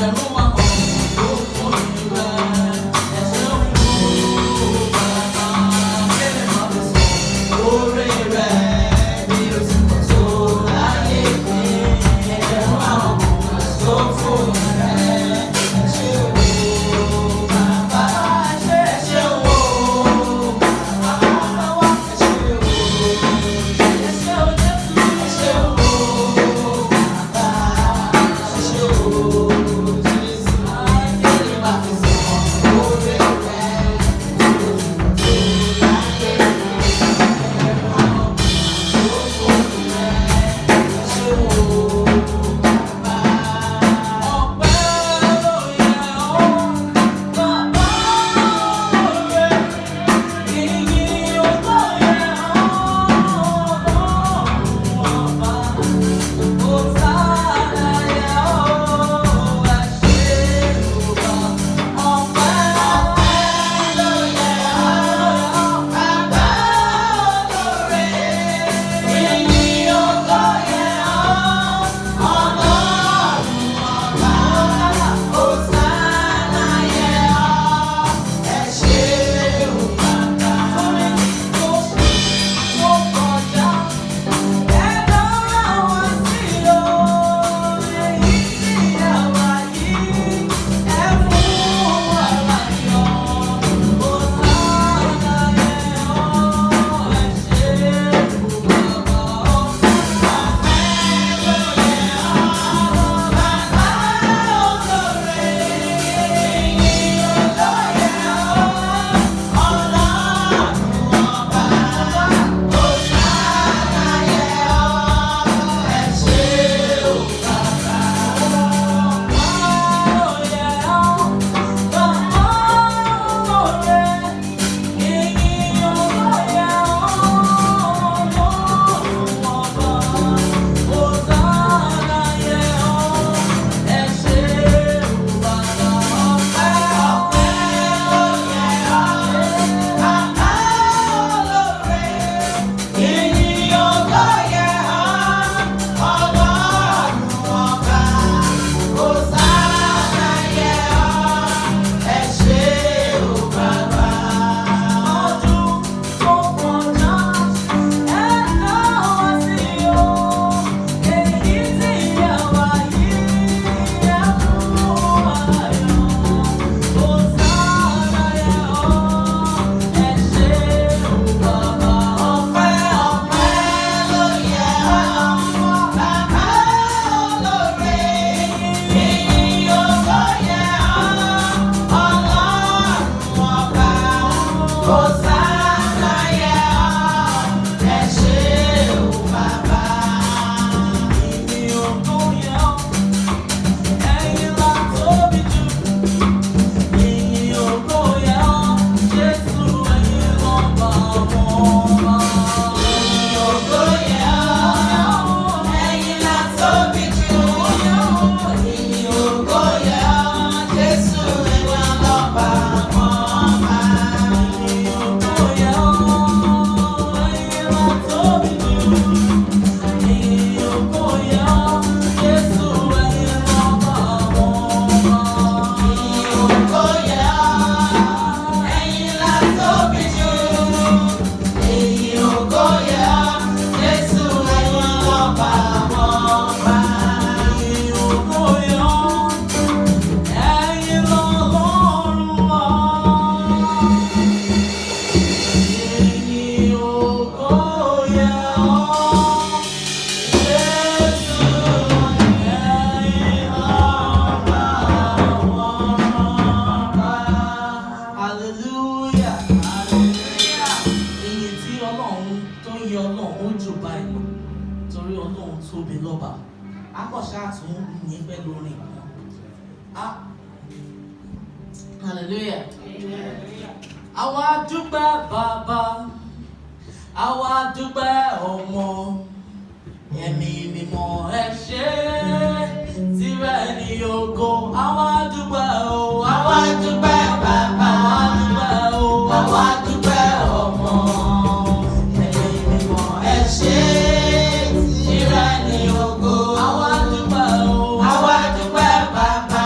Ẹgbẹ̀rún ahọ́n tó fún ìrẹ́. Ẹ ṣeun o bàbá. Kí ni màá fi sọ oore rẹ̀ bí ó ti pọ̀ tó láyé mi? Ẹgbẹ̀rún ahọ́n tó fún ìrẹ́. Ẹ ṣeun o bàbá. Ẹ ṣeun o bàbá wa. Ẹ ṣeun o. Ẹ ṣeun Jésù. Ẹ ṣeun o bàbá. Ẹ ṣeun o Jésù. Kí ni màá fi sọ oore rẹ̀ bí ó ti pọ̀ tó láyé mi? Ẹgbẹ̀rún ahọ́n tó fún ìrẹ́. Ẹ ṣeun o bàbá. Ọpẹ́ ló yẹ ọ́, bàbá rẹ̀. Ìyìn ògo yẹ ọ́, Ọlọ́run ọba. Hòsánà yẹ ọ́, ẹ ṣé o bàbá. Ọpẹ́ ló yẹ ọ́, bàbá olóore. Ìyìn ògo yẹ ọ́, Ọlọ́run ọba. Hòsánà yẹ ọ́, ẹ ṣé o bàbá. Torí oṣù tó kọjá, ẹ dára wá sí o, èyí tí ẹ wà yìí, ẹ fún wa láyọ̀. Hòsánà yẹ ọ́, ẹ ṣé o bàbá. Ọpẹ́ ló yẹ ọ́, bàbá olóore. Ìyìn ògo yẹ ọ́, Ọlọ́run ọba. Hòsánà yẹ ọ́, ẹ ṣé o bàbá. Ọpẹ́ ló yẹ ọ́, bàbá olóore. Ìyìn ògo yẹ ọ́, Ọlọ́run ọba. Hòsánà yẹ ọ́, ẹ ṣé o bàbá. Ọpẹ́ ọpẹ́ ló yẹ ọ́, bàbá olóore. Ìyìn ògo yẹ ọ́, Ọlọ́run ọba. Hòsánà yẹ ọ́, ẹ ṣé o bàbá. Ọdún tó kọjá, ẹ dá wa sí o, èyí tí ẹ wà yìí, ẹ fún wa láyọ̀. Hòsánà yẹ ọ́, ẹ ṣé o bàbá. Ọpẹ́ ọpẹ́ ló yẹ ọ́, bàbá olóore. Ìyìn ògo yẹ ọ́, Ọlọ́run ọba. Hòsánà yẹ ọ́, ẹ ṣé o bàbá. Ìyìn ògo yẹ ọ́, ẹ̀yin la tóbi jù. Ìyìn ògo yẹ ọ́, Jésù ẹ̀yin lọ́ba àwọn ọba. Ìyìn ògo yẹ ọ́, ẹ̀yin la tóbi jù. Ìyìn ògo yẹ ọ́, Jésù ẹ̀yin lọ́ba àwọn ọba. Ìyìn ògo yẹ ọ́, ẹ̀yin la tóbi jù. Ìyìn ògo yẹ ọ́, Jésù ẹ̀yin lọ́ba àwọn ọba. Ìyìn ògo yẹ ọ́, ẹ̀yin la tóbi jù. Ìyìn ògo yẹ ọ́, Jésù ẹ̀yin lọ́ba àwọn ọba. Ìyìn ògo yẹ ọ́, ẹ̀yin lọ́lọ́run wa. Ìyìn ògo yẹ ọ́, Jésù ẹ̀yin lọ́ba àwọn ọba. Hallelujah. Hallelujah. Ìyìn tí Ọlọ́run tó ń yẹ Ọlọ́run ó jù báyìí lọ torí Ọlọ́run tóbi lọ́ba. Akọ̀ṣà tún yìn pẹ̀lú orin kan. Ah, hallelujah. Àwa dúpẹ́ bàbá, àwa dúpẹ́ ọmọ, ẹ̀mí mímọ́ ẹ ṣé, tirẹ̀ ni ògo. Àwa dúpẹ́ o, àwa dúpẹ́ bàbá, àwa dúpẹ́ o, àwa dúpẹ́ ọmọ, ẹ̀mí mímọ́ ẹ ṣé, tirẹ̀ ni ògo. Àwa dúpẹ́ o, àwa dúpẹ́ bàbá.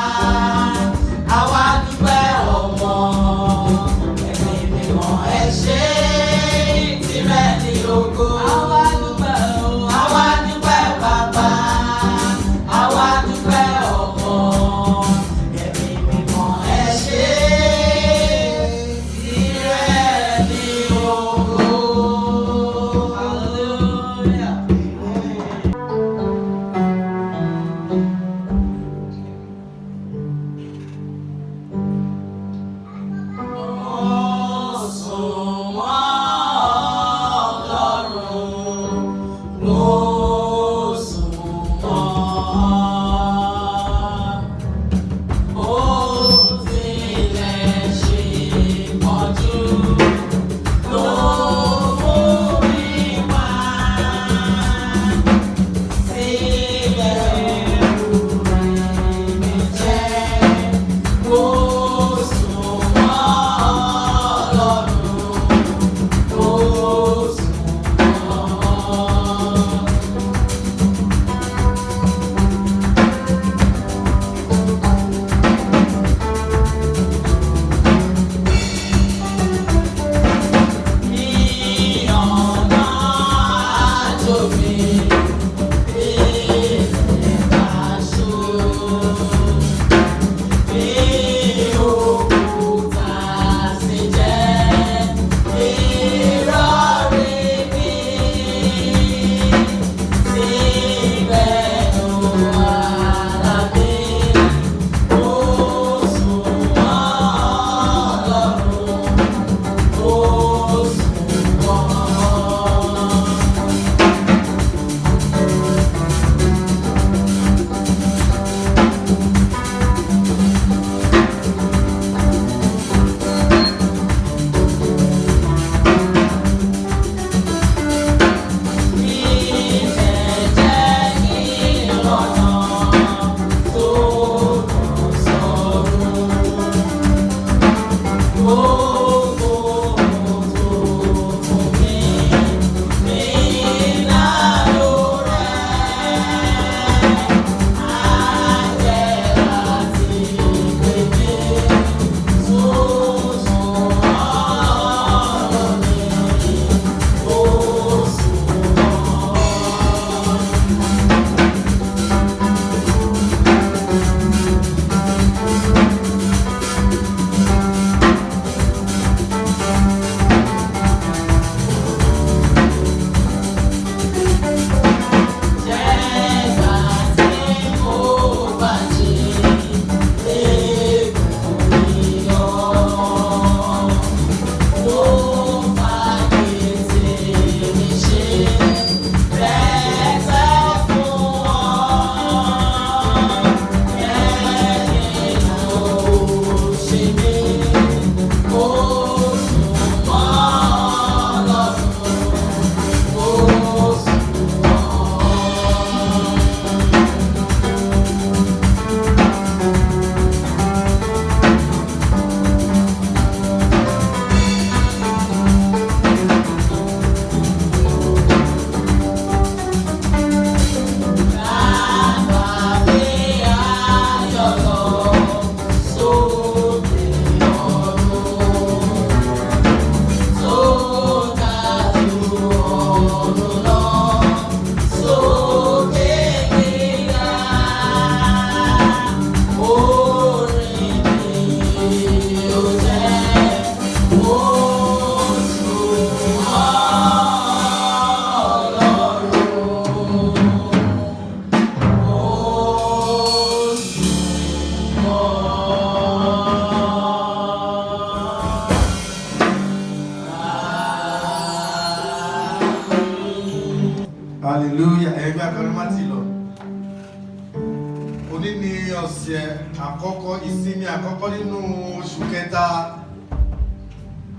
Àkọ́kọ́, ìsinmi àkọ́kọ́ nínú oṣù kẹta.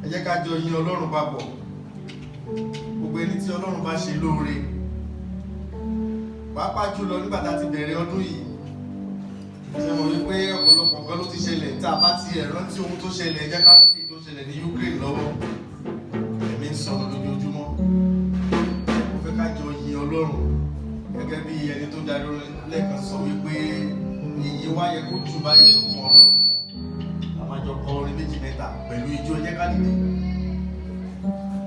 Ẹ jẹ́ ká jọ yin Ọlọ́run papọ̀. Gbogbo ẹni tí Ọlọ́run bá ṣe lóore, pàápàá jùlọ nígbà tá a ti bẹ̀rẹ̀ ọdún yìí, ṣe mọ̀ wípé ọ̀pọ̀lọpọ̀ nǹkan ló ti ṣẹlẹ̀. Tá a bá ti ẹ̀ rántí ohun tó ṣẹlẹ̀, ẹ jẹ́ ká rántí tó ṣẹlẹ̀ ní Ukraine lọ́wọ́. Ẹ̀mí ń sọnù lójoojúmọ́. Mo fẹ́ ká jọ yin Ọlọ́run gẹ́gẹ́ bí ẹni tó darí orin lẹ́ẹ̀kan sọ wípé ìyìn wa yẹ kó jù báyìí lọ fún Ọlọ́run. A máa jọ kọ orin méjì mẹ́ta pẹ̀lú ijó. Ẹ jẹ́ ká dìde.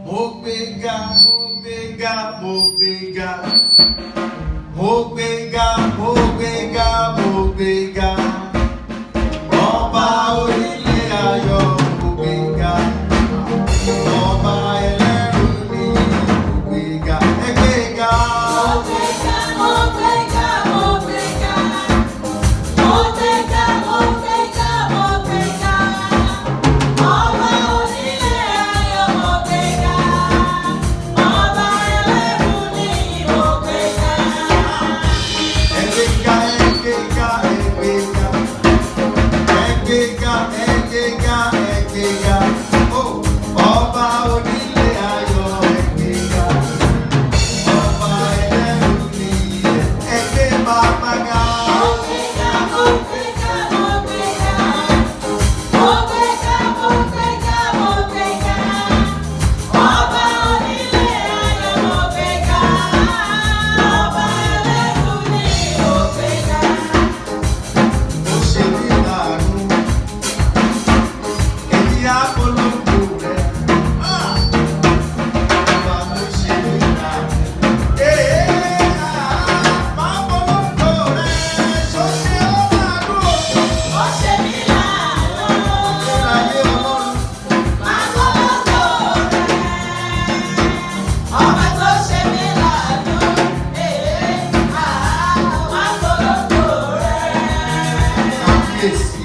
Mo gbéga, mo gbéga, mo gbéga, mo gbéga, mo gbéga, mo gbéga, ọba onílé ayọ̀, mo gbéga, ọba ẹlẹ́rù ní, mo gbéga, ẹ gbéga. Mo gbéga, mo gbéga, mo gbéga, mo gbéga, mo gbéga, ọba onílé ayọ̀, mo gbéga, ọba ẹlẹ́rù ní, mo gbéga. Ẹ gbéga, ẹ gbéga, ẹ gbéga, ẹ gbéga, ẹ gbéga, ẹ gbéga, ó ọba onílé ayọ̀, ẹ gbéga, ọba ẹlẹ́rù ní, ẹ gbé bàbá ga. Mo gbéga, mo gbéga, mo gbéga, mo gbéga, mo gbéga, mo gbéga, ọba onílé ayọ̀, mo gbéga, ọba ẹlẹ́rù ní, mo gbéga. Ó ṣe mí láàánú, èmi á polongo rẹ̀. Ọba tó ṣe mí láàánú. Ee, máa polongo rẹ̀, ṣó ṣe ó láàánú o. Ó ṣe mí láàánú, Ayé Ọlọ́run, máa polongo rẹ̀. Ọba tó ṣe mí láàánú, ee, máa polongo rẹ̀. Kábíyèsí.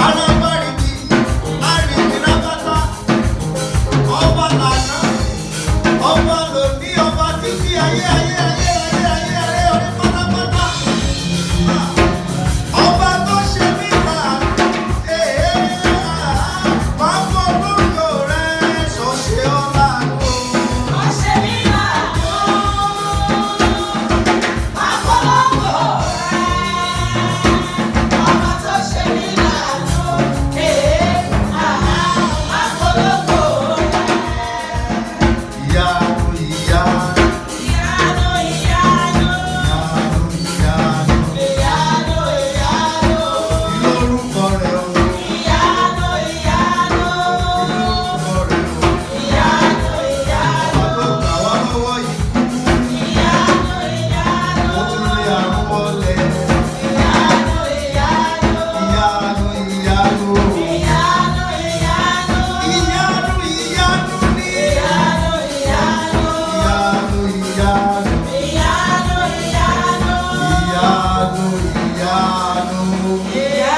Alábàárìbí, àrìbí lábátá, ọba làná, ọba lòní, ọba títí ayé ayé ayé ayé ayé ayé orí pátápátá. Ọba tó ṣe mí láàánú, ee, máa polongo rẹ̀, ṣó ṣe ọ́ láàánú o. Ó ṣe mí láàánú, máa polongo rẹ̀. Ọba tó ṣe mí láàánú, ee, máa polongo rẹ̀. Ìyanu, ìyanu, Ìyanu, ìyanu, ìyanu, ìyanu. ìyanu, ìyanu, Kí lórúkọ rẹ̀ o? ìyanu, ìyanu, Kí lórúkọ rẹ̀ o? ìyanu, ìyanu, Ọba tó gbà wá lọ́wọ́ ikú, ìyanu, ìyanu, ó tún lé àrùn wọlé. ìyanu, ìyanu, Ìyanu, ìyanu, ìyanu, ìyanu. ìyanu, ìyanu ni. Ìyanu, ìyanu, Ìyanu, ìyanu, ìyanu, ìyanu, ìyanu, ìyanu. ìyanu,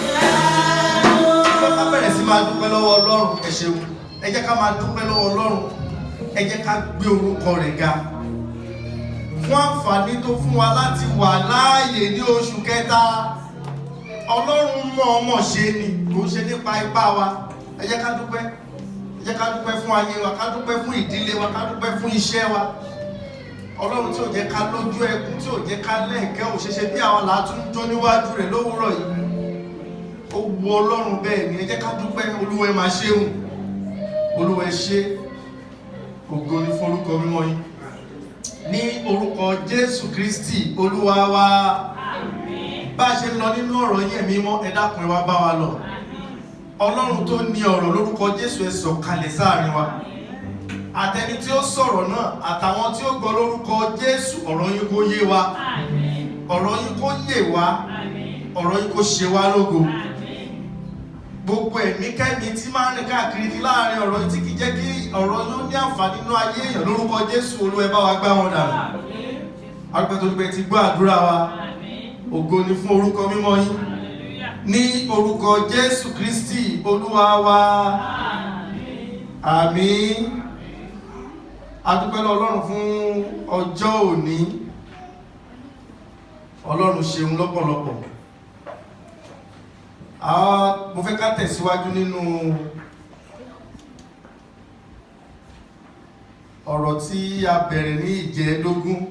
ìyanu. Ẹ jẹ́ ká bẹ̀rẹ̀ sí máa dúpẹ́ lọ́wọ́ Ọlọ́run, ẹ ṣeun. Ẹ jẹ́ ká máa dúpẹ́ lọ́wọ́ Ọlọ́run. Ẹ jẹ́ ká gbé orúkọ rẹ̀ ga fún àǹfààní tó fún wa láti wà láàyè ní oṣù kẹta. Ọlọ́run mọ̀ọ́mọ̀ ṣe ni, kò ń ṣe nípa ipá wa. Ẹ jẹ́ ká dúpẹ́. Ẹ jẹ́ ká dúpẹ́ fún ayé wa, ká dúpẹ́ fún ìdílé wa, ká dúpẹ́ fún iṣẹ́ wa. Ọlọ́run tí ò jẹ́ ká lójú ẹkún, tí ò jẹ́ ká lẹ́ẹ̀kẹ́ òṣèṣe bí àwọn làátún jó níwájú rẹ̀ lówùúrọ̀ yìí, ó wu Ọlọ́run bẹ́ẹ̀ ni. Ẹ jẹ́ ká dúpẹ́. Olúwa, ẹ máa ṣeun. Olúwa, ẹ ṣé. Ògo ni fún orúkọ mímọ́ yín, ní orúkọ Jésù Kristi Olúwa wa. Bá a ṣe ń lọ nínú ọ̀rọ̀ yín, Ẹ̀mí mímọ́, ẹ dákun, ẹ wá bá wa lọ. Ọlọ́run tó ní ọ̀rọ̀, lórúkọ Jésù, ẹ sọ̀kalẹ̀ sáàrin wa, àtẹni tí ó sọ̀rọ̀ náà àtàwọn tí ó gbọ́. Lórúkọ Jésù, ọ̀rọ̀ yín kó yé wa, ọ̀rọ̀ yín kó yé wa, ọ̀rọ̀ yín kó ṣe wá lógo. Gbogbo ẹ̀mí kẹ́mi tí máa ń rìn káàkiri ní láàrin ọ̀rọ̀ yìí tí kì í jẹ́ kí ọ̀rọ̀ yín ó ní àǹfààní nínú ayé èèyàn, lórúkọ Jésù, Olúwa, ẹ bá wa gbá wọn dànù. Arúgbó tó dúpẹ́ ti gbọ́ àdúrà wa. Ògo ni fún orúkọ mímọ́ yín, ní orúkọ Jésù Kristi Olúwa wa, àmín. Adúpẹ́ lọ́wọ́ Ọlọ́run fún ọjọ́ òní. Ọlọ́run ṣeun lọ́pọ̀lọpọ̀. Mo fẹ́ ká tẹ̀síwájú nínú ọ̀rọ̀ tí a bẹ̀rẹ̀ ní ìjẹ́dógún.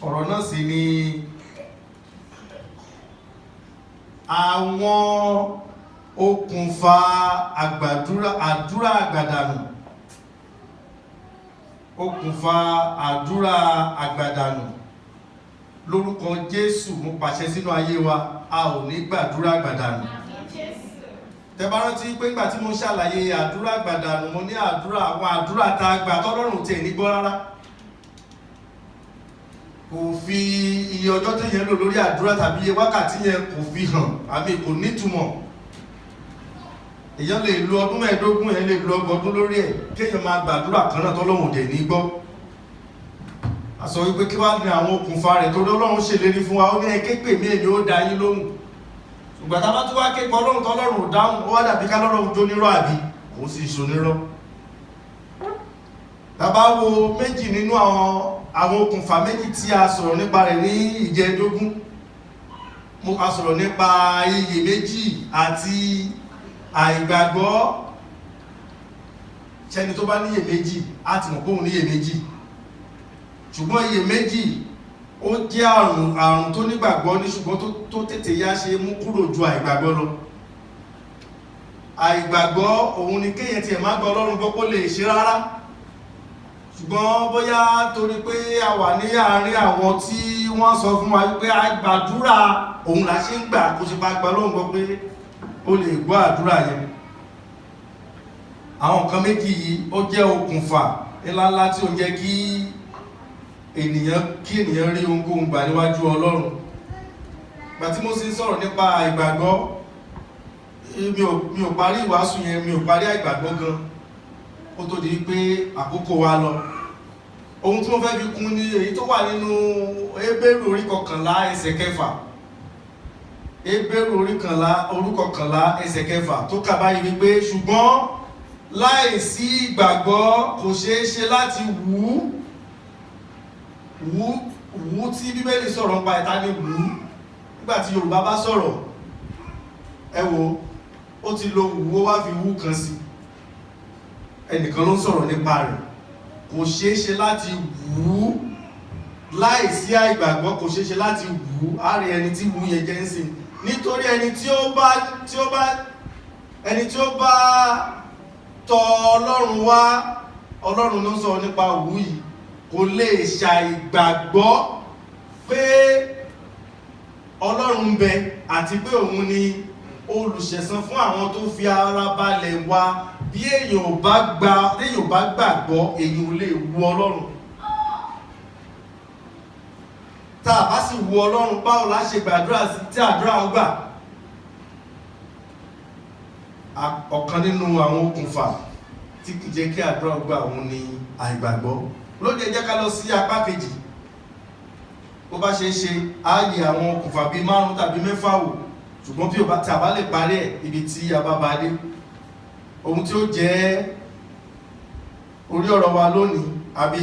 Ọ̀rọ̀ náà sì ni àwọn okùnfà àdúrà àgbàdànù. Okùnfà àdúrà àgbàdànù. Lórúkọ Jésù, mo pàṣẹ sínú ayé wa, a ò ní gbàdúrà àgbàdànù. Tẹ́ bá rántí pé nígbà tí mo ṣàlàyé àdúrà àgbàdànù, mo ní àdúrà àwọn àdúrà tá a gbà tọ́lọ́run tiẹ̀ ní gbọ́ rárá. Kò fi iye ọjọ́ tó yẹn lò lórí àdúrà tàbí iye wákàtí yẹn kò fi hàn, àmì kò nítumọ̀. Èèyàn lè lo ọdún 25, èèyàn lè lo 30 ọdún lórí ẹ̀, kéèyàn máa gbàdúrà kan náà tọ́lọ́run dẹ̀ ní gbọ́. A sọ wípé kí wá ní àwọn okùnfà rẹ̀, torí Ọlọ́run ṣèlérí fún wa, ó ní ẹ ké pè mí, èmi ó dá yín lóhùn. Ṣùgbọ́n tá a bá tún wá ké pe Ọlọ́run tọ́lọ́run ò dáhùn, ó wá dàbí ká lọ́run jó nírọ́ àbí òun sì ṣonírọ́. Tá a bá wo méjì nínú àwọn okùnfà méjì tí a sọ̀rọ̀ nípa rẹ̀ ní ìjẹ́dógún, a sọ̀rọ̀ nípa iyèméjì àti àìgbàgbọ́. Ṣẹ́ni tó bá níyèméjì á ti mọ̀ pé òun níyèméjì, ṣùgbọ́n iyèméjì ó jẹ́ àrùn tó nígbàgbọ́ ní, ṣùgbọ́n tó tètè yá ṣe mú kúrò ju àìgbàgbọ́ lọ. Àìgbàgbọ́ òun ni kéèyàn tiẹ̀ má gbọ́ Ọlọ́run gbọ́ kó lè ṣe rárá, ṣùgbọ́n bóyá torí pé a wà ní àárín àwọn tí wọ́n sọ fún wa wípé àgbàdúrà òun là ṣe ń gbà, kó ṣe bá gba Ọlọ́run gbọ́ pé ó lè gbọ́ àdúrà yẹn. Àwọn nǹkan méjì yìí ó jẹ́ okùnfà ńláńlá tí ó ń jẹ́ kí ènìyàn rí ohunkóhun gbà níwájú Ọlọ́run. Ìgbà tí mo sì ń sọ̀rọ̀ nípa àìgbàgbọ́, mi ò parí ìwàásù yẹn, mi ò parí àìgbàgbọ́ gan, ó tó di pé àkókò wa lọ. Ohun tí mo fẹ́ fi kún ni èyí tó wà nínú Hébérù orí 11 ẹsẹ̀ 6. Hébérù orí 11 ẹsẹ̀ 6 tó kà báyìí wípé, ṣùgbọ́n láìsí ìgbàgbọ́ kò ṣeé ṣe láti wù ú. Tí Bíbélì sọ̀rọ̀ nípa ìta ní wù ú. Nígbà tí Yorùbá bá sọ̀rọ̀, ẹ wo, ó ti lo wù, ó wá fi wù kan sí. Ẹnìkan ló ń sọ̀rọ̀ nípa rẹ̀. Kò ṣeé ṣe láti wù ú láìsí àìgbàgbọ́, kò ṣeé ṣe láti wù ú. Á rí ẹni tí wù yẹn jẹ́ ń sìn, nítorí ẹni tí ó bá tọ̀ Ọlọ́run wá, Ọlọ́run ló ń sọ̀rọ̀ nípa wù yìí, kò lè ṣàìgbàgbọ́ pé Ọlọ́run ń bẹ àti pé òun ni olùṣẹ̀san fún àwọn tó fi ara balẹ̀ wá. Bí èèyàn ò bá gbàgbọ́, èèyàn ò lè wu Ọlọ́run. Tá a bá sì wu Ọlọ́run, báwo la ṣe gbàdúrà sí tí àdúrà ó gbà? Ọ̀kan nínú àwọn okùnfà tí kì í jẹ́ kí àdúrà ó gbà òun ni àìgbàgbọ́. Lóde, jẹ́ ká lọ sí apá kejì. Bó bá ṣe é ṣe, á yẹ àwọn okùnfà bíi 5 tàbí 6 wò, ṣùgbọ́n bí tí a bá lè parí ẹ̀ ibi tí a bá ba dé. Ohun tí ó jẹ́ orí ọ̀rọ̀ wa lónìí, àbí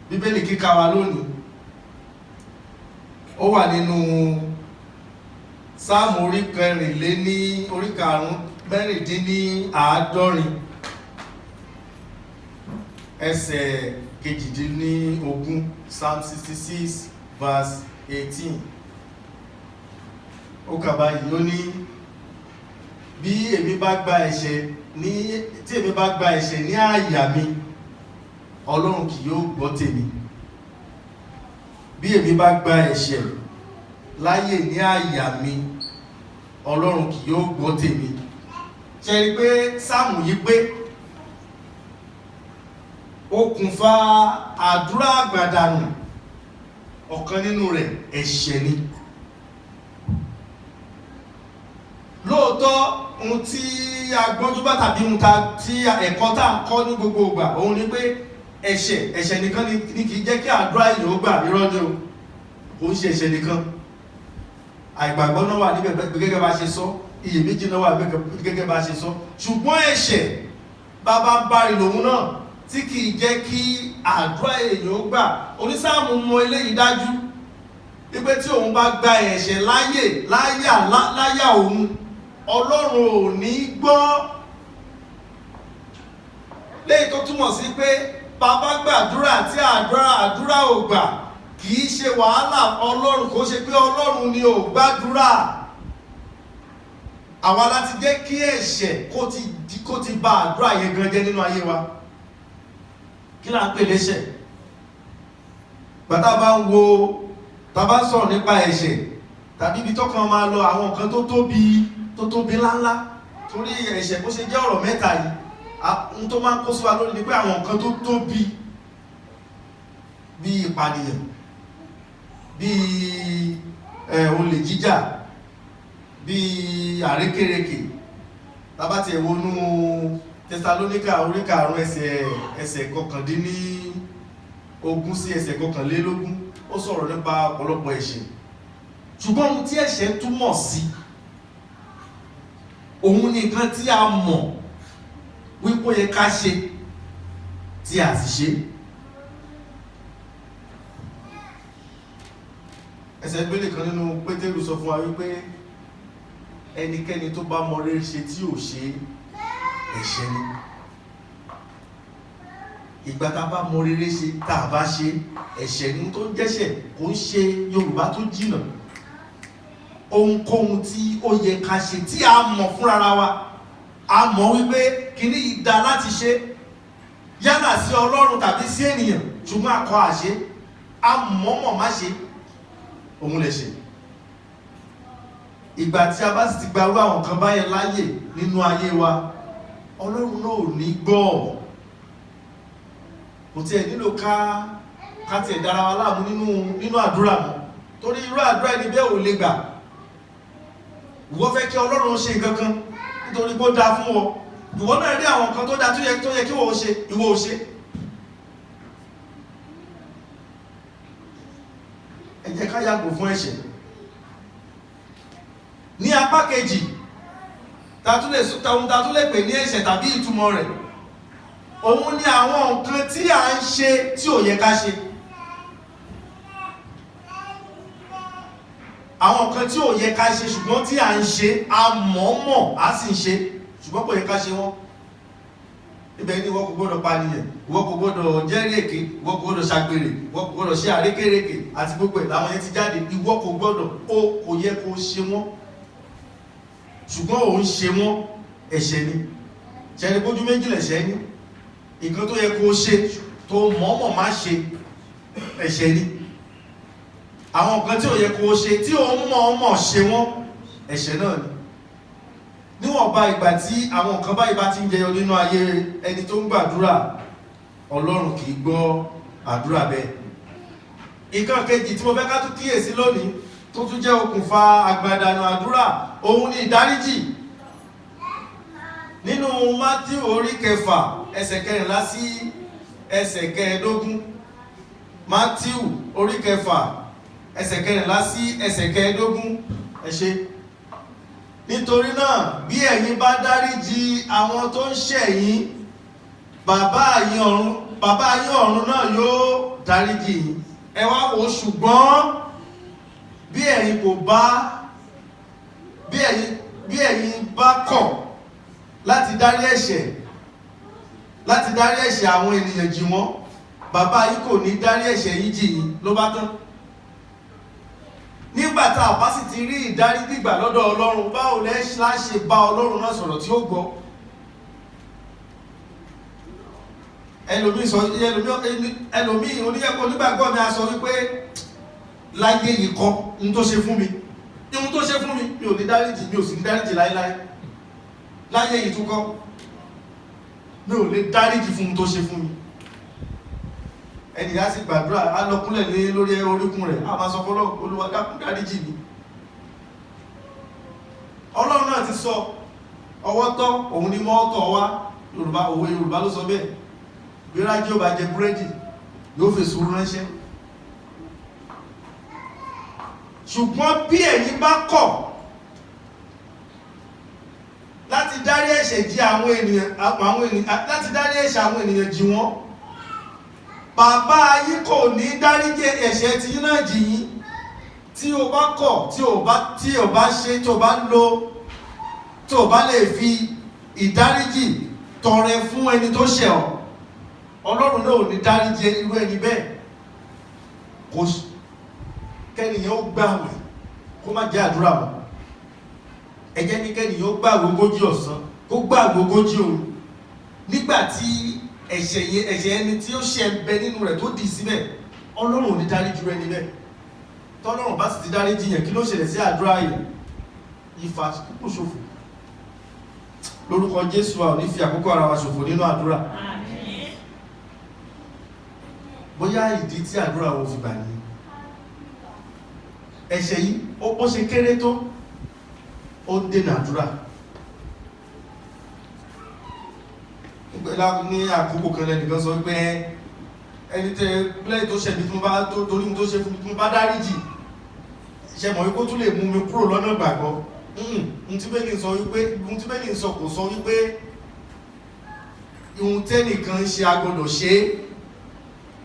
Bíbélì kíkà wa lónìí, ó wà nínú Sáàmù orí 46 ẹsẹ̀ 18, Psalm 66 verse 18. Ó kà báyìí, ó ní, bí èmi bá gba ẹ̀ṣẹ̀ ní, tí èmi bá gba ẹ̀ṣẹ̀ ní àyà mi, Ọlọ́run kì yóò gbọ́ tèmi. Bí èmi bá gba ẹ̀ṣẹ̀ láyè ní àyà mi, Ọlọ́run kì yóò gbọ́ tèmi. Ṣe rí pé sáàmù yìí pé okùnfà àdúrà àgbàdànù, ọ̀kan nínú rẹ̀ ẹ̀ṣẹ̀ ni. Lóòótọ́, ohun tí a gbọ́njú bá tàbí ohun tí ẹ̀kọ́ tá à ń kọ́ ní gbogbo ìgbà, òun ni pé ẹ̀ṣẹ̀ nìkan ni kì í jẹ́ kí àdúrà èèyàn ó gbà. Irọ́ ni o, kò ń ṣe ẹ̀ṣẹ̀ nìkan. Àìgbàgbọ́ náà wà níbẹ̀ gẹ́gẹ́ bá ṣe sọ, iyèméjì náà wà gẹ́gẹ́ bá ṣe sọ, ṣùgbọ́n ẹ̀ṣẹ̀ bàbá ń bari lòun náà tí kì í jẹ́ kí àdúrà èèyàn ó gbà. Onísáàmù mọ eléyìí dájú. Wípé tí òun bá gba ẹ̀ṣẹ̀ láyè láyà òun, Ọlọ́run ò ní gbọ́. Léyìí tó túmọ̀ sí pé bàbá gbàdúrà tí àdúrà ò gbà, kì í ṣe wàhálà Ọlọ́run, kò ṣe pé Ọlọ́run ni ò gbàdúrà. Àwa láti jẹ́ kí ẹ̀ṣẹ̀ kó ti ba àdúrà yẹn gan jẹ́ nínú ayé wa. Kí là ń pè lẹ́ṣẹ̀? Bàtà bá ń wo, tá bá sọ̀rọ̀ nípa ẹ̀ṣẹ̀ tàbí ibi tọ́kàn máa lọ, àwọn nǹkan tó tóbi tó tóbi ńláńlá, torí ẹ̀ṣẹ̀ bó ṣe jẹ́ ọ̀rọ̀ mẹ́ta yìí, ohun tó máa ń kó sí wa lórí ni pé àwọn nǹkan tó tóbi bíi ìpànìyàn, bíi olè jíjà, bíi àrékérekè. Tá bá tiẹ̀ wọnú Tẹsalóníkà orí 5 ẹsẹ̀ 19 sí ẹsẹ̀ 21, ó sọ̀rọ̀ nípa ọ̀pọ̀lọpọ̀ ẹ̀ṣẹ̀. Ṣùgbọ́n ohun tí ẹ̀ṣẹ̀ túmọ̀ sí, òun ni nǹkan tí a mọ̀ wípé ó yẹ ká ṣe tí a sì ṣe. Ẹsẹ̀ Bíbélì kan nínú Pétérù sọ fún wa wípé ẹnikẹ́ni tó bá mọ rere ṣe tí ò ṣe, ẹ̀ṣẹ̀ ni. Ìgbà tá a bá mọ rere ṣe tá a bá ṣe, ẹ̀ṣẹ̀ ni. Tó ń jẹ́ṣẹ̀ kò ń ṣe Yorùbá tó jìnà. Ohunkóhun tí ó yẹ ká ṣe tí a mọ̀ fúnra wa, a mọ̀ wípé kíní yìí dá láti ṣe, yálà sí Ọlọ́run tàbí sí ènìyàn, ṣùgbọ́n a kọ̀ àṣe, a mọ̀ọ́mọ̀ má ṣe, òun lè ṣe. Ìgbà tí a bá sì ti gbarú àwọn kan báyẹn láàyè nínú ayé wa, Ọlọ́run náà ò ní gbọ́. Kò tiẹ̀ nílò ká tiẹ̀ dára wa láàmú nínú àdúrà mọ́, torí irú àdúrà ẹni bẹ́ẹ̀ ò lè gbà. Ìwọ fẹ́ kí Ọlọ́run ṣe nǹkan kan nítorí pé ó dáa fún ọ, ìwọ náà rí àwọn nǹkan tó dáa tó yẹ kí ìwọ ó ṣe, ìwọ ò ṣe. Ẹ jẹ́ ká yàgò fún ẹ̀ṣẹ̀. Ní apá kejì, ohun ta tún lè pè ní ẹ̀ṣẹ̀ tàbí ìtumọ̀ rẹ̀, òun ni àwọn nǹkan tí à ń ṣe tí ò yẹ ká ṣe. Àwọn nǹkan tí ò yẹ ká ṣe ṣùgbọ́n tí à ń ṣe, a mọ̀ọ́mọ̀ á sì ń ṣe, ṣùgbọ́n kò yẹ ká ṣe wọ́n. Ibẹ̀ ni ìwọ kò gbọ́dọ̀ pànìyàn, ìwọ kò gbọ́dọ̀ jẹ́rìí èké, ìwọ kò gbọ́dọ̀ ṣàgbèrè, ìwọ kò gbọ́dọ̀ ṣe àrékérekè àti gbogbo ẹ̀ làwọn yẹn ti jáde. Ìwọ kò gbọ́dọ̀, ó kò yẹ kó ṣe wọ́n, ṣùgbọ́n òun ṣe wọ́n, ẹ̀ṣẹ̀ ni. Ṣẹ́ni bójú méjì lẹ̀ṣẹ̀ ní. Nǹkan tó yẹ kó ṣe tó mọ̀ọ́mọ̀ má ṣe, ẹ̀ṣẹ̀ ni. Àwọn nǹkan tí ò yẹ kó ṣe tí òun mọ̀ọ́mọ̀ ṣe wọ́n, ẹ̀ṣẹ̀ náà ni. Níwọ̀nba ìgbà tí àwọn nǹkan báyìí bá ti ń jẹyọ nínú ayé ẹni tó ń gbàdúrà, Ọlọ́run kì í gbọ́ àdúrà bẹ́ẹ̀. Nǹkan kejì tí mo fẹ́ ká tún kíyèsí lónìí tó tún jẹ́ okùnfà àgbàdànù àdúrà, òun ni ìdáríjì. Nínú Mátíù orí 6 ẹsẹ̀ 14 sí ẹsẹ̀ 15. Mátíù orí 6 ẹsẹ̀ 14 sí ẹsẹ̀ 15. Ẹ ṣé. Nítorí náà, bí ẹ̀yin bá dáríjì àwọn tó ń ṣẹ̀ yín, bàbá yín ọ̀run náà yóò dáríjì yín. Ẹ wá wò ó, ṣùgbọ́n bí ẹ̀yin kò bá bí ẹ̀yin bá kọ̀ láti dárí ẹ̀ṣẹ̀ àwọn ènìyàn jì wọ́n, bàbá yín kò ní dárí ẹ̀ṣẹ̀ yín jì yín. Ló bá tán. Nígbà tá a bá sì ti rí ìdárí gbígbà lọ́dọ̀ Ọlọ́run, báwo lẹ́ ṣe bá Ọlọ́run náà sọ̀rọ̀ tí ó gbọ́? Ẹlòmíì onígbàgbọ́ mi a sọ wípé láyé yìí kọ́ ohun tó ṣe fún mi, ohun tó ṣe fún mi, mi ò ní dáríjì, mi ò sì ní dáríjì láéláé. Láyé yìí tún kọ́, mi ò lè dáríjì fún ohun tó ṣe fún mi. Ẹni á sì gbàdúrà, á lọ kúnlẹ̀ ní lórí orúnkún rẹ̀, á máa sọ fọlọ́, Olúwa dákun dáríjì mi. Ọlọ́run náà ti sọ, ọwọ́ tọ́ òun ni mọ́ tọ́ wá. Yorùbá, òwe Yorùbá ló sọ bẹ́ẹ̀. Gbérájí ó bá jẹ búrẹ́dì, yóò fi sùúrù ránṣẹ́. Ṣùgbọ́n bí ẹ̀yin bá kọ̀ láti dárí ẹ̀ṣẹ̀ jì àwọn ènìyàn, láti dárí ẹ̀ṣẹ̀ àwọn ènìyàn jì wọ́n, bàbá yín kò ní dáríjì ẹ̀ṣẹ̀ tí yín náà jì yín. Tí o bá kọ̀, tí o bá ṣe, tí o bá lo, tí o bá lè fi ìdáríjì tọrẹ fún ẹni tó ṣẹ̀ ọ́, Ọlọ́run náà ò ní dáríjì irú ẹni bẹ́ẹ̀. Kò kẹ́nìyàn ó gbààwẹ̀, kó má jẹ́ àdúrà mọ́. Ẹ jẹ́ ní kẹ́nìyàn ó gbààwẹ̀ 40 ọ̀sán, kó gbààwẹ̀ 40 òru, nígbà tí ẹ̀ṣẹ̀ yẹn, ẹ̀ṣẹ̀ ẹni tí ó ṣẹ̀ ń bẹ nínú rẹ̀ tó dì síbẹ̀, Ọlọ́run ò ní dáríjì irú ẹni bẹ́ẹ̀. Tọ́lọ́run bá sì ti dáríjì yẹn, kí ló ṣẹlẹ̀ sí àdúrà yẹn? Ìfà kúkú ṣòfò. Lórúkọ Jésù, a ò ní fi àkókò ara wa ṣòfò nínú àdúrà. Bóyá ìdí tí àdúrà wọn fi gbà ní ẹ̀ṣẹ̀ yìí, ó bó ṣe kéré tó, ó ń dènà àdúrà. Ní àkókò kan, lẹ́nìkan sọ pé ẹni tẹ lẹ́yìn tó ṣẹ̀mí, tó bá torí tó ṣe fún mi, tó bá dáríjì, ṣe mọ̀ wípé ó tún lè mú mi kúrò lọ́nà ìgbàgbọ́. Ohun tí bẹ́ẹ̀ sọ, kò sọ wípé ohun tẹ́nìkan ń ṣe a gbọ́dọ̀ ṣe é,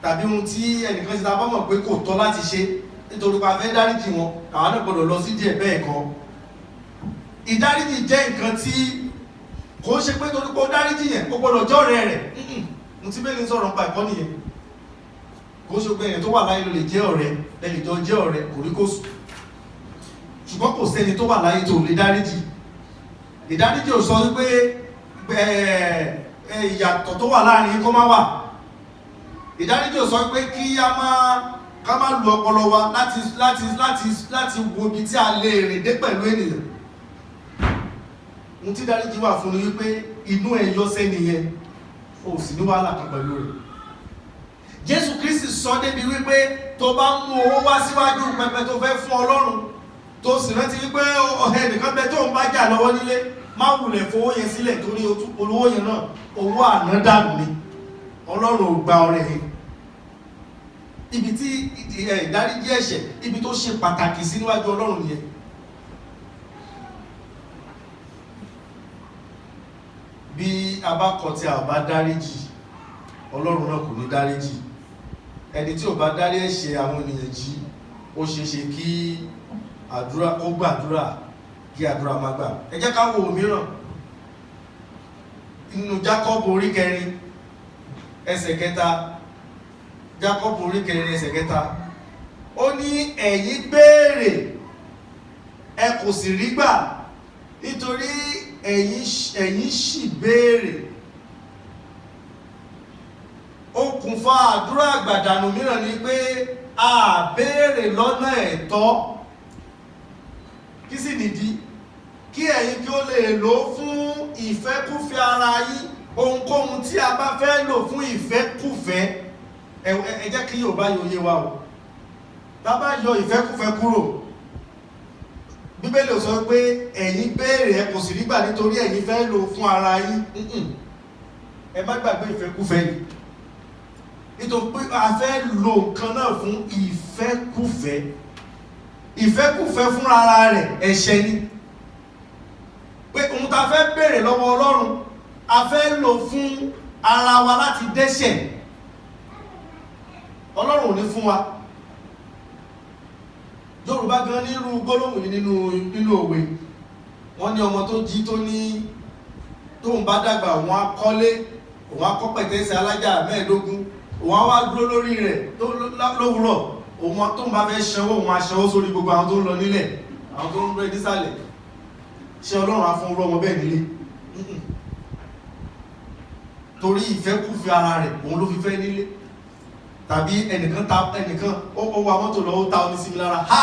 tàbí ohun tí ẹnìkan ṣe tá a bá mọ̀ pé kò tọ́ láti ṣe, nítorí pé a fẹ́ dáríjì wọn, àwọn náà gbọ́dọ̀ lọ sí díẹ̀. Bẹ́ẹ̀ kọ́. Ìdáríjì jẹ́ nǹkan tí kò ń ṣe pé torí pé ó dáríjì yẹn, ó gbọ́dọ̀ jẹ́ ọ̀rẹ́ rẹ̀. Ohun tí bẹ́ẹ̀ sọ̀rọ̀ nípa ẹ̀kọ́ nìyẹn. Kò ń ṣe pé èèyàn tó wà láyé ló lè jẹ́ ọ̀rẹ́ lẹ́yìn tó jẹ́ ọ̀rẹ́ kò rí kò sùn, ṣùgbọ́n kò sẹ́ni tó wà láyé tó lè dáríjì. Ìdáríjì ò sọ wípé ìyàtọ̀ tó wà láàrin kó má wà. Ìdáríjì ò sọ pé kí a má ká má lu ọpọlọ wa láti wo ibi tí a lè rìn dé pẹ̀lú ènìyàn. Ohun tí ìdáríjì wà fún ni wípé inú ẹ yọ sẹ́ni yẹn, o sì ní wàhálà kan pẹ̀lú rẹ̀. Jésù Kristi sọ débi wípé tó bá mú owó wá síwájú pẹpẹ tó fẹ́ fún Ọlọ́run, tó sì rántí wípé ọ̀hẹ́ nìkan bẹ tó ń bá jà lọ́wọ́ nílé, má wulẹ̀ fowó yẹn sílẹ̀, torí olówó yẹn náà, owó ànádànù ni, Ọlọ́run ò gba ọrẹ yẹn. Ibi tí ìdáríjì ẹ̀ṣẹ̀, ibi tó ṣe pàtàkì sí níwájú Ọlọ́run nìyẹn. Bí a bá kọ̀ tí a ò bá dáríjì, Ọlọ́run náà kò ní dáríjì. Ẹni tí ò bá dárí ẹ̀ṣẹ̀ àwọn ènìyàn jì, ó ṣeé ṣe kí àdúrà ó gbàdúrà, kí àdúrà má gbà. Ẹ jẹ́ ká wo òmíràn nínú Jákọ́bù orí 4 ẹsẹ̀ 3. Jákọ́bù orí 4 ẹsẹ̀ 3, ó ní, "Ẹ̀yin béèrè, ẹ kò sì rí gbà, nítorí ẹ̀yin ṣì béèrè." Okùnfà àdúrà àgbàdànù mìíràn ni pé a béèrè lọ́nà ẹ̀tọ́. Kí sì nìdí? Kí ẹ̀yin kí ó lè lò ó fún ìfẹ́kúfẹ́ ara yín. Ohunkóhun tí a bá fẹ́ lò fún ìfẹ́kúfẹ́, ẹ jẹ́ kí Yorùbá yóò yé wa o. Tá bá yọ ìfẹ́kúfẹ́ kúrò, Bíbélì ò sọ pé ẹ̀yin béèrè, ẹ kò sì rí gbà, nítorí ẹ̀yin fẹ́ lò fún ara yín. Ẹ má gbàgbé ìfẹ́kúfẹ́ yìí, nítorí pé a fẹ́ lo nǹkan náà fún ìfẹ́kúfẹ́. Ìfẹ́kúfẹ́ fúnra ara rẹ̀, ẹ̀ṣẹ̀ ni. Pé ohun tá a fẹ́ béèrè lọ́wọ́ Ọlọ́run, a fẹ́ lò fún ara wa láti dẹ́ṣẹ̀, Ọlọ́run ò ní fún wa. Yorùbá gan nírú gbólóhùn yìí nínú òwe. Wọ́n ní ọmọ tó jí tó ní tóun bá dàgbà, òun á kọ́lé, òun á kọ́ pẹ̀tẹ́sì alájà 15, òun á wá dúró lórí rẹ̀ tó lówùúrọ̀, òun tóun bá fẹ́ ṣanwó, òun á ṣanwó sórí gbogbo àwọn tó ń lọ nílẹ̀, àwọn tó ń rẹ nísàlẹ̀. Ṣé Ọlọ́run á fún irú ọmọ bẹ́ẹ̀ nílé? Torí ìfẹ́kúfẹ̀ẹ́ ara rẹ̀, òun ló fi fẹ́ nílé. Tàbí ẹnìkan ta ẹnìkan, ó wa mọ́tò lọ, ó ta omi sí mi lára. Ha,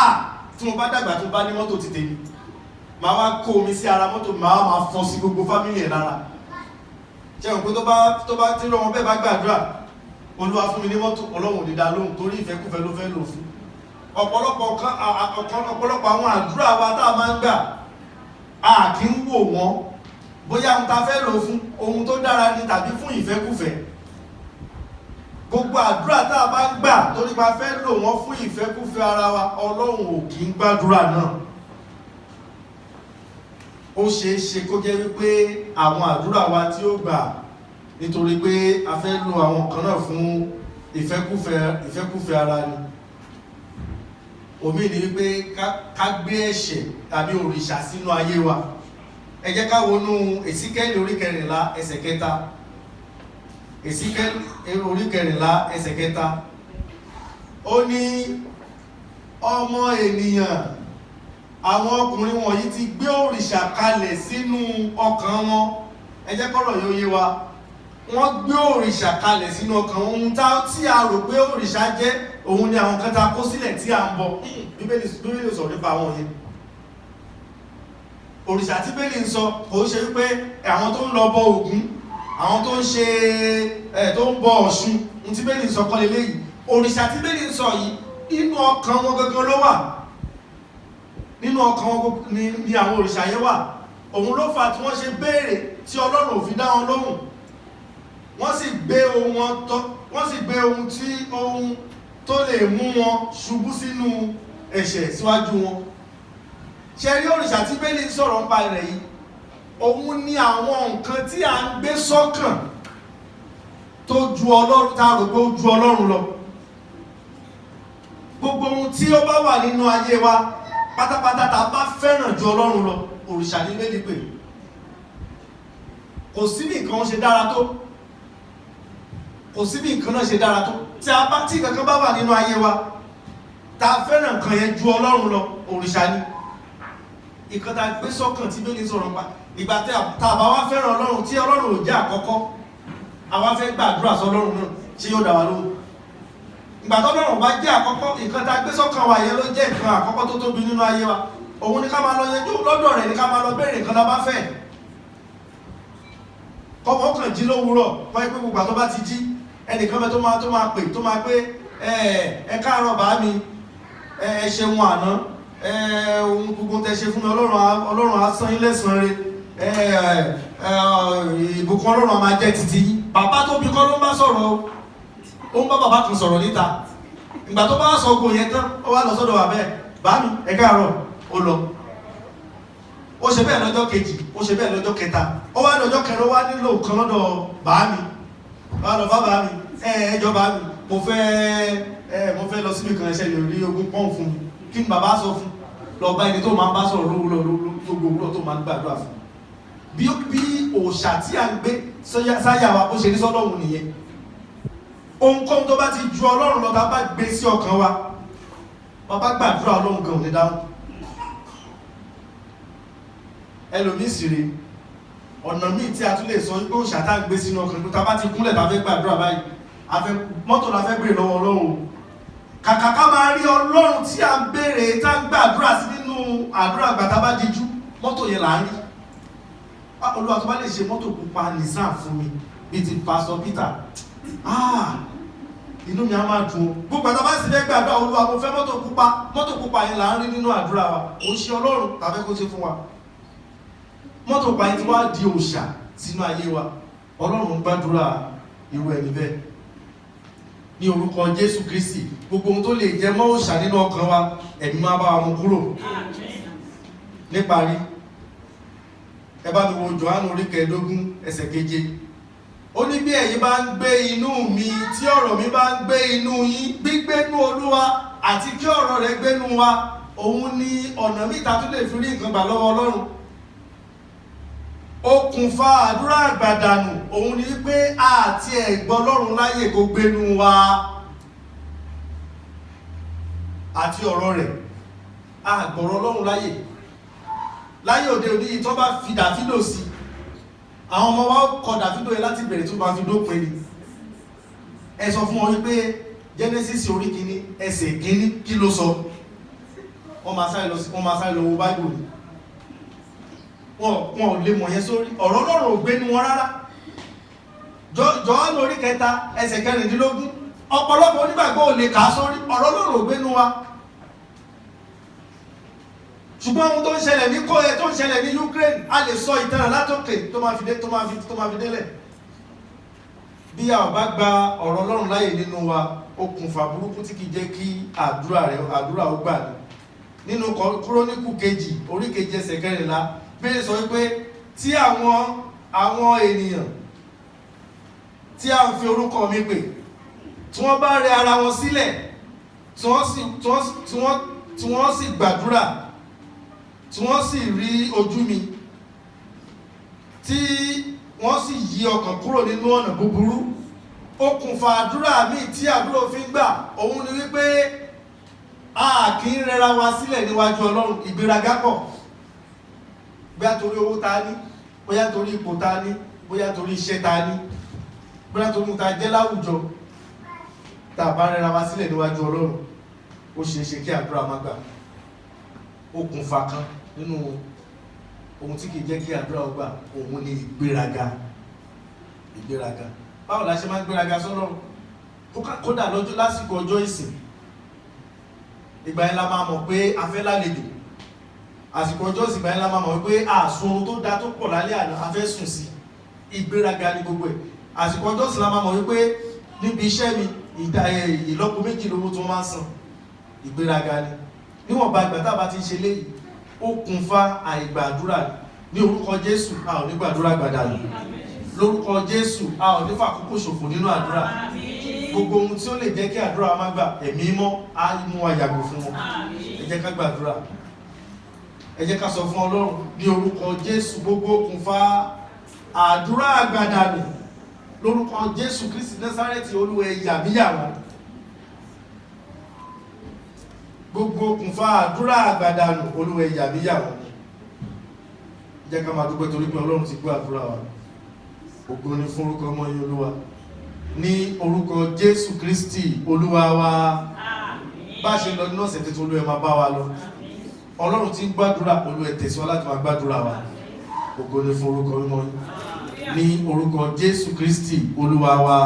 tí mo bá dàgbà, tí mo bá ní mọ́tò ti tèmi, màá wá kó omi sí ara mọ́tò, màá wá máa fọ́n sí gbogbo family ẹ̀ lára. Ṣé òun pé tó bá tí ọmọ bẹ́ẹ̀ bá gbàdúrà, "Olúwa, fún mi ní mọ́tò," Ọlọ́run ò ní dá lóhùn, torí ìfẹ́kúfẹ̀ẹ́ ló fẹ́ lò fún. Ọ̀pọ̀lọpọ̀ kan, ọ̀pọ̀lọpọ̀ àwọn àdúrà wa tá a máa ń gbà, a kì í wò wọ́n bóyá ohun tá a fẹ́ lò fún ohun tó dára ni tàbí fún ìfẹ́kúfẹ̀ẹ́. Gbogbo àdúrà tá a bá ń gbà torí pa fẹ́ lò wọ́n fún ìfẹ́kúfẹ̀ẹ́ ara wa, Ọlọ́run ò kì í gbàdúrà náà. Ó ṣeé ṣe kó jẹ́ wípé àwọn àdúrà wa tí ó gbà, nítorí pé a fẹ́ lo àwọn kan náà fún ìfẹ́kúfẹ̀ẹ́ ara ni. Omi ni wípé ká gbé ẹ̀ṣẹ̀ tàbí òrìṣà sínú ayé wa. Ẹ jẹ́ ká wọnú Èsíkẹ́lì orí 14 ẹsẹ̀ 3. Èsíkẹ́lì orí 14 ẹsẹ̀ 3. Ó ní, ọmọ ènìyàn, àwọn ọkùnrin wọ̀nyí ti gbé òrìṣà kalẹ̀ sínú ọkàn wọn. Ẹ jẹ́ kọ́rọ̀ yóò yé wa. Wọ́n gbé òrìṣà kalẹ̀ sínú ọkàn wọn. Ohun tí a rò pé òrìṣà jẹ́, òun ni àwọn kan tá a kó sílẹ̀ tí a ń bọ. Bíbélì sọ̀rọ̀ nípa àwọn yẹn. Òrìṣà tí Bíbélì ń sọ kò ṣe wípé àwọn tó ń lọ bọ Ògún, àwọn tó ń ṣe tó ń bọ Ọ̀ṣun. Ohun tí Bíbélì ń sọ kọ́ leléyìí. Òrìṣà tí Bíbélì ń sọ yìí, inú ọkàn wọn gangan ló wà. Nínú ọkàn wọn ni àwọn òrìṣà yẹn wà. Òun ló fà tí wọ́n ṣe béèrè tí Ọlọ́run ò fi dá wọn lóhùn. Wọ́n sì gbé ohun tí ohun tó lè mú wọn ṣubú sínú ẹ̀ṣẹ̀ síwájú wọn. Ṣe rí òrìṣà tí Bíbélì ń sọ̀rọ̀ nípa rẹ̀ yìí, òun ni àwọn nǹkan tí à ń gbé sọ́kàn tó ju Ọlọ́run, tá a rò pé ó ju Ọlọ́run lọ. Gbogbo ohun tí ó bá wà nínú ayé wa pátápátá tá a bá fẹ́ràn ju Ọlọ́run lọ, òrìṣà ní Bíbélì pè. Kò sí bí nǹkan ṣe dára tó, kò sí bí nǹkan náà ṣe dára tó, tí a bá tí kankan bá wà nínú ayé wa tá a fẹ́ràn nǹkan yẹn ju Ọlọ́run lọ, òrìṣà ni. Ìkan tá a gbé sọ́kàn tí Bíbélì sọ̀rọ̀ pa, ìgbà tá a bá wá fẹ́ràn Ọlọ́run, tí Ọlọ́run ò jẹ́ àkọ́kọ́, àwa fẹ́ gbàdúrà sọ́lọ́run náà, ṣé yóò dá wa lóhùn? Ìgbà tọ́lọ́run bá jẹ́ àkọ́kọ́, nǹkan tá a gbé sọ́kàn wa yẹn ló jẹ́ nǹkan àkọ́kọ́ tó tóbi nínú ayé wa. Òun ni ká máa lọ yanjú lọ́dọ̀ rẹ̀, ni ká máa lọ béèrè nǹkan tá a bá fẹ́. Kọ́mọ kàn jí lówùúrọ̀, kọ́ ẹ pé gbogbo àtọ́ bá ti jí, ẹnìkan bẹ tó máa pè, tó máa pé ẹ káàárọ̀ bá mi, ẹ ṣeun àná, ohun gbogbo tẹ ṣe fún mi, Ọlọ́run á san yín lẹ́san rere, ìbùkún Ọlọ́run á máa jẹ́ titi yín. Bàbá tó bí kọ́ ló ń bá sọ̀rọ̀ o, ó ń bá bàbá kan sọ̀rọ̀ níta. Ìgbà tó bá sọ ogun yẹn tán, ó wá lọ sọ́dọ̀ bàbá ẹ̀, bá mi ẹ káàárọ̀, ó lọ. Ó ṣe bẹ́ẹ̀ lọ́jọ́ kejì, ó ṣe bẹ́ẹ̀ lọ́jọ́ kẹta, ó wá lọ́jọ́ kẹrin, ó wá nílò kan lọ́dọ̀ bá mi. Bá lọ bá bá mi, ẹ jọ bá mi, mo fẹ́ lọ síbi kan, ẹsẹ̀ lè rí ogún pọ́ùn fún mi. Kí ni bàbá sọ fún? Lọ bá ẹni tó máa ń bá sọ̀rọ̀ lówùúrọ̀, gbogbo òwúrọ̀ tó máa ń gbàdúrà fún. Bí òòṣà tí a ń gbé sáyà wa bó ṣe ní sọ́lọ́hun nìyẹn. Ohunkóhun tó bá ti ju Ọlọ́run lọ, tá a bá gbé sí ọkàn wa, bàbá gbàdúrà, Ọlọ́run gan ò ní dáhùn. Ẹlòmíì sì rèé, ọ̀nà míì tí a tún lè sọ wípé òòṣà tá à ń gbé sínú ọkàn tó ta bá ti kúnlẹ̀ tá a fẹ́ gbàdúrà báyìí, mọ́tò la fẹ́ béèrè lọ́wọ́ Ọlọ́run o. Kàkà ká máa rí Ọlọ́run tí a ń béèrè, tá a ń gbàdúrà sí nínú àdúrà àgbà tá a bá dijú, mọ́tò yẹn là ń rí. Olúwa tó bá lè ṣe mọ́tò pupa Nissan fún mi bíi ti Pastor Peter, inú mi á máa dùn o. Gbogbo àtàbá sì fẹ́ gbàdúrà, Olúwa mo fẹ́ mọ́tò pupa, mọ́tò pupa yẹn là ń rí nínú àdúrà wa. Ó ṣe Ọlọ́run tàbí kó ṣe fún wa. Mọ́tò pupa yẹn ti wá di òòṣà sínú ayé wa. Ọlọ́run ń gbàdúrà irú ẹni bẹ́ẹ̀. Ní orúkọ Jésù Kristi, gbogbo ohun tó lè jẹ mọ́ òòṣà nínú ọkàn wa, ẹ̀mí máa bá wa mú kúrò. Níparí, ẹ bá mi wo Jòhánù orí 15 ẹsẹ̀ 7. Ó ní bí ẹ̀yin bá ń gbé inú mi, tí ọ̀rọ̀ mi bá ń gbé inú yín, gbígbénú Olúwa àti kí ọ̀rọ̀ rẹ̀ gbénú wa, òun ni ọ̀nà míì tá tún lè fi rí nǹkan gbà lọ́wọ́ Ọlọ́run. Okùnfà àdúrà àgbàdànù òun ni wípé àti ẹ̀gbọ́ Ọlọ́run láyè kó gbénú wa àti ọ̀rọ̀ rẹ̀. Àgbọ̀rọ̀ Ọlọ́run láyè. Láyé òde òní yìí, tó bá fi Dàfídò sí, àwọn ọmọ wa kọ Dàfídò yẹn láti bẹ̀rẹ̀ tó bá fi dópin ni. Ẹ sọ fún wọn wípé Genesis orí 1 ẹsẹ̀ 1 kí ló sọ? Wọ́n máa sáré lọ wo Báíbù ni. Wọn ò lè mọ̀ yẹn sórí. Ọ̀rọ̀ Ọlọ́run ò gbénú wọn rárá. Jòhánù orí 3 ẹsẹ̀ 16, ọ̀pọ̀lọpọ̀ onígbàgbọ́ ò lè kà á sórí. Ọ̀rọ̀ Ọlọ́run ò gbénú wa. Ṣùgbọ́n ohun tó ń ṣẹlẹ̀ ní kóyẹ, tó ń ṣẹlẹ̀ ní Ukraine, a lè sọ ìtàn rẹ̀ látòkè tó máa fi délẹ̀. Bí a ò bá gba ọ̀rọ̀ Ọlọ́run láyè nínú wa, okùnfà burúkú tí kì í jẹ́ kí àdúrà ó gbà ní. Nínú Kúrónìkù 2 orí 2 ẹsẹ̀ 14, Bíbélì sọ wípé tí àwọn ènìyàn tí a ń fi orúkọ mi pè, tí wọ́n bá rẹ ara wọn sílẹ̀, tí tí wọ́n sì gbàdúrà, tí wọ́n sì rí ojú mi, tí wọ́n sì yí ọkàn kúrò nínú ọ̀nà búburú. Okùnfà àdúrà míì tí àdúrà fi ń gbà òun ni wípé a kì í rẹra wa sílẹ̀ níwájú Ọlọ́run. Ìgbéraga pọ̀, bóyá torí owó ta ní, bóyá torí ipò ta ní, bóyá torí iṣẹ́ ta ní, bóyá torí ta jẹ́ láwùjọ. Tá a bá rẹra wa sílẹ̀ níwájú Ọlọ́run, ó ṣeé ṣe kí àdúrà má gbà. Okùnfà kan nínú ohun tí kìí jẹ́ kí àdúrà ó gbà òun ni ìgbéraga. Ìgbéraga, báwo la ṣe máa ń gbéraga sọ́lọ́run? Kódà lọ́jọ́ lásìkò ọjọ́ ìsìn, ìgbà yẹn la máa mọ̀ pé a fẹ́ lálejò. Àsìkò ọjọ́ ìsìn, ìgbà yẹn la máa mọ̀ pé àsun oorun tó da tó pọ̀ lálẹ́ àná, a fẹ́ sùn sí. Ìgbéraga ni gbogbo ẹ̀. Àsìkò ọjọ́ ìsìn la máa mọ̀ wípé níbi iṣẹ́ mi, ìdá ìlọ́po méjì lówó tí wọ́n máa ń san. Ìgbéraga ni. Níwọ̀nba ìgbà tá a bá ti ń ṣe léyìí, okùnfà àìgbàdúrà ni. Ní orúkọ Jésù, a ò ní gbàdúrà gbàdànù. Lórúkọ Jésù, a ò ní fàkókò ṣòfò nínú àdúrà. Gbogbo ohun tí ó lè jẹ́ kí àdúrà má gbà, Ẹ̀mí Mímọ́ á mú wa yàgò fún wọn. Ẹ jẹ́ ká gbàdúrà, ẹ jẹ́ ká sọ fún Ọlọ́run ní orúkọ Jésù, gbogbo okùnfà àdúrà àgbàdànù, lórúkọ Jésù Kristi Násárẹ́tì, Olúwa, ẹ yà mí yà wọ́n. Gbogbo okùnfà àdúrà àgbàdànù, Olúwa, ẹ yà mí yà wọ́n. Jẹ́ ká máa dúpẹ́ torí pé Ọlọ́run ti gbọ́ àdúrà wa. Ògo ni fún orúkọ ọmọ yín, Olúwa, ní orúkọ Jésù Kristi Olúwa wa. Bá a ṣe lọ nínú ọ̀sẹ̀ tuntun, Olúwa, máa bá wa lọ. Ọlọ́run ti ń gbàdúrà, Olúwa, tẹ̀síwájú láti máa gbàdúrà wa. Ògo ni fún orúkọ mímọ́ yín, ní orúkọ Jésù Kristi Olúwa wa,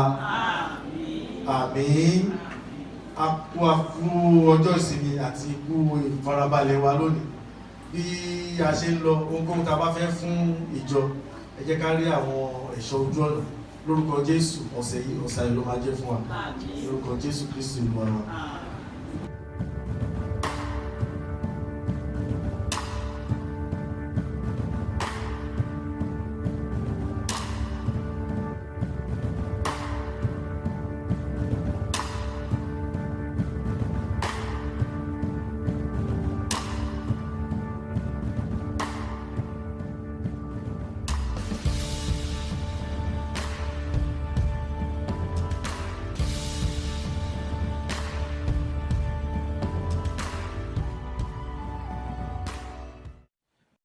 àmín. A kú ọjọ́ ìsinmi àti ikú ìfarabalẹ̀ wa lónìí. Bí a ṣe ń lọ, ohunkóhun tá a bá fẹ́ fún ìjọ, ẹ jẹ́ ká rí àwọn ẹ̀ṣọ́ ojú ọ̀nà. Lórúkọ Jésù, ọ̀sẹ̀ yìí, ọ̀sẹ̀ yìí ló máa jẹ́ fún wa. Lórúkọ Jésù Kristi Olúwa wa.